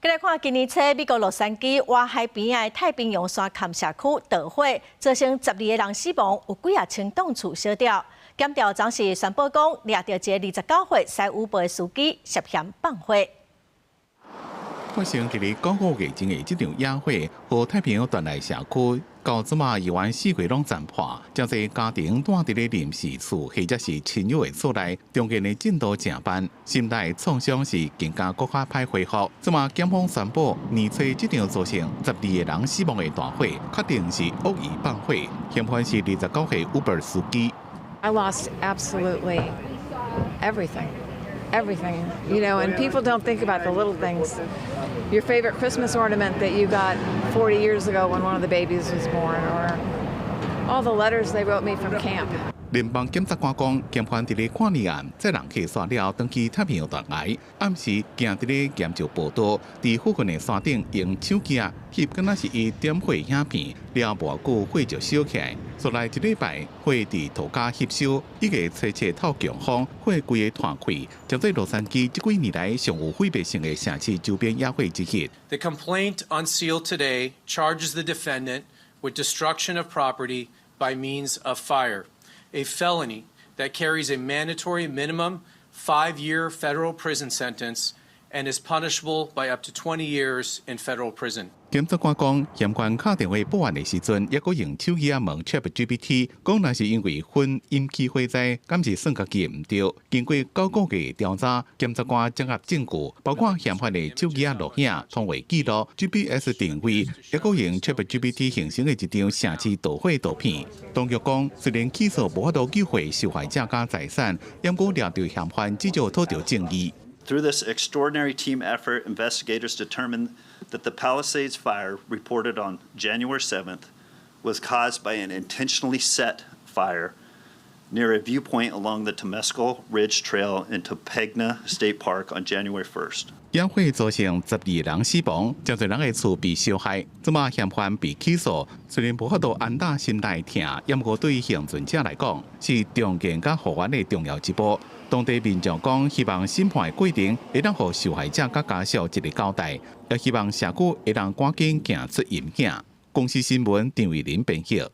來看今年初美國洛杉磯灣海邊的太平洋山崁社區著火，造成十二個人死亡，有幾仔千棟厝燒掉。檢調昨時宣布講，掠著一个29歲駛 Uber 的司機涉嫌放火。發生佇咧9個月前的這場野火，予太平洋斷崖社區到這馬猶原四圍攏殘破，誠濟家庭蹛佇咧臨時厝或者是親友的厝內，重建的進度誠慢，心內創傷是更加閣較歹恢復。這馬檢方宣布，年初這場造成十二個人死亡的大火，確定是惡意放火，嫌犯是29歲 Uber 司機。 I lost absolutely everything. Everything, and people don't think about the little things. Your favorite Christmas ornament that you got 40 years ago when one of the babies was born, or all the letters they wrote me from camp. 聯邦檢察官講，嫌犯佇咧跨年暗載人客煞了，轉去太平洋斷崖，暗時行佇咧岩石步道，佇附近的山頂用手機仔翕，敢若是伊點火影片，了無偌久火就燒起來。煞來一禮拜，火佇塗跤翕燒，伊個吹吹透強風，火規个湠開，成做洛杉磯這幾年來上有毀滅性的城市周邊野火之一。 The complaint unsealed today charges the defendant with destruction of property by means of fire, a felony that carries a mandatory minimum 5-year federal prison sentence and is punishable by up to 20 years in federal prison. 檢察官講，嫌犯敲電話報案的時陣，猶閣用手機仔問 ChatGPT，講若是因為薰引起火災，敢是算家己毋對？經過9個月調查，檢察官整合證據，包括嫌犯的手機仔錄影、通話記錄、GPS 定位，猶閣用 ChatGPT 形成的一張城市導火圖片。當局講，雖然起訴無法度救回受害者佮財產，毋過掠著嫌犯至少討著正義。 Through this extraordinary team effort, investigators determined that the Palisades fire reported on January 7th was caused by an intentionally set fire near a viewpoint along the Temescal Ridge Trail in Topanga State Park on January 1st. 野火造成十二人死亡，誠濟人的厝被燒害。這馬嫌犯被起訴，雖然無法度安撫心內疼，毋過對倖存者來講，是重建佮復原的重要一步。當地民眾講，希望審判的過程會當予受害者佮家屬一個交代，也希望社區會當趕緊行出陰影。公視新聞張偉林編譯。